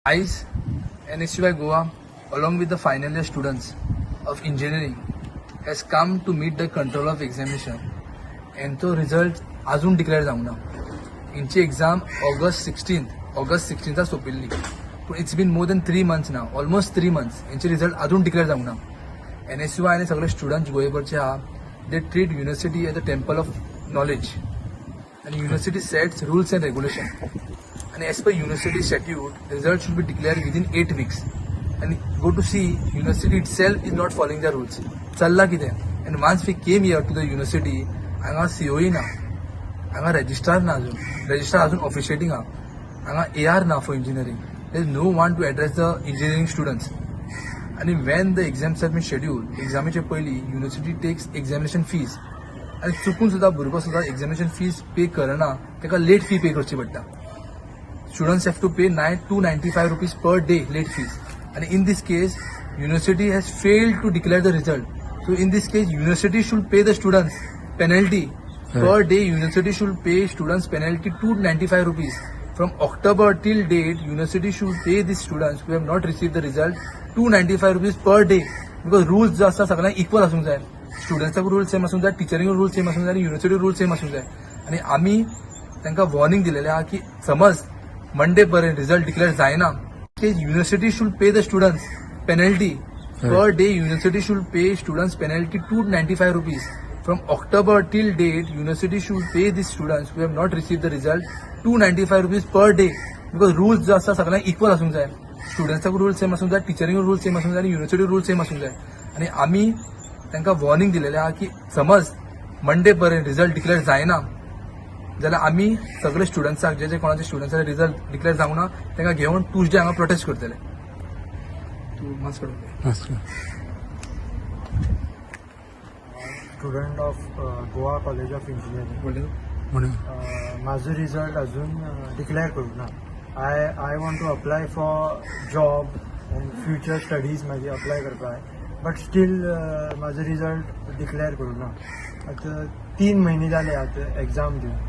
आयज NSUI Goa along with the final year students of engineering has come to meet the control of examination. हेंचो result अजून declare जावंक ना. हेंची exam August 16थाक सोंपिल्ली, पूण it's been more than 3 months ना, almost 3 months. हेंचे result अजून डिक्लेअर जावंक ना. एनएसयूआय आनी सगळे स्टुडंट्स गोंयभरचे आहा, they treat university as a temple of knowledge आनी university sets rules and regulation and as per university statute, result should be declared within 8 weeks. And go to see, university itself is not following the rules. चल्ला कितें? And once we came here to the university, हांगा COE ना, हांगा registrar ना अजून, registrar अजून officiating आहा, हांगा AR ना for engineering. There is no one to address the engineering students. आणि when the exams have been schedule, एक्झामीचे पयलीं युनिव्हर्सिटी टेक्स एक्झामिनेशन फीज आनी चुकून सुद्दां भुरगो सुद्दां एक्झामिनेशन फीज पे करना, ताका लेट फी पे करची पडटा. Students have to pay 295 rupees per day late fees. And in this case, university has failed to declare the result, so in this case university should pay the students penalty per day. University should pay students penalty 295 rupees. From October till date, university should pay the students who have not received the result 295 rupees per day, because rules जो आसा सगळ्यांक equal आसूंक जाय. स्टुडंट्साक rule same आसूंक जाय, टिचरींक rule same आसूंक जाय आनी युनिव्हर्सिटी रूल सेम आसूंक जाय. आनी आमी तांकां वॉर्निंग दिलेलें आहा की समज मंडे पर्यंत रिजल्ट डिक्लेअर जायना, university should pay the students penalty per day. University should pay students penalty 295 rupees. From October till date, university should pay the students who have not received the result 295 rupees per day, because rules जो आसा सगळ्यांक equal आसूंक जाय. स्टुडंट्साक rule same आसूंक जाय, टिचरींक rule same आसूंक जाय आनी युनिव्हर्सिटी रूल सेम आसूंक जाय. आनी आमी तांकां वॉर्निंग दिलेलें आहा की समज मंडे पर्यंत रिजल्ट डिक्लेअर जायना जाल्यार आमी सगळे स्टुडंट्साक, जे जे कोणाचे स्टुडंट्साचे रिजल्ट डिक्लेअर जावंक ना, तांकां घेवन ट्युजडे हांगा प्रोटेस्ट करतले. तूं मास्क काडून. Student of Goa College of Engineering. म्हणून म्हाजो रिजल्ट अजून डिक्लेअर करूंक ना. I want to apply for job and future studies म्हाजी अप्लाय करपाक जाय, बट स्टील म्हाजो रिजल्ट डिक्लेअर करूंक ना. आतां 3 म्हयने जाले आतां एग्जाम दिवन.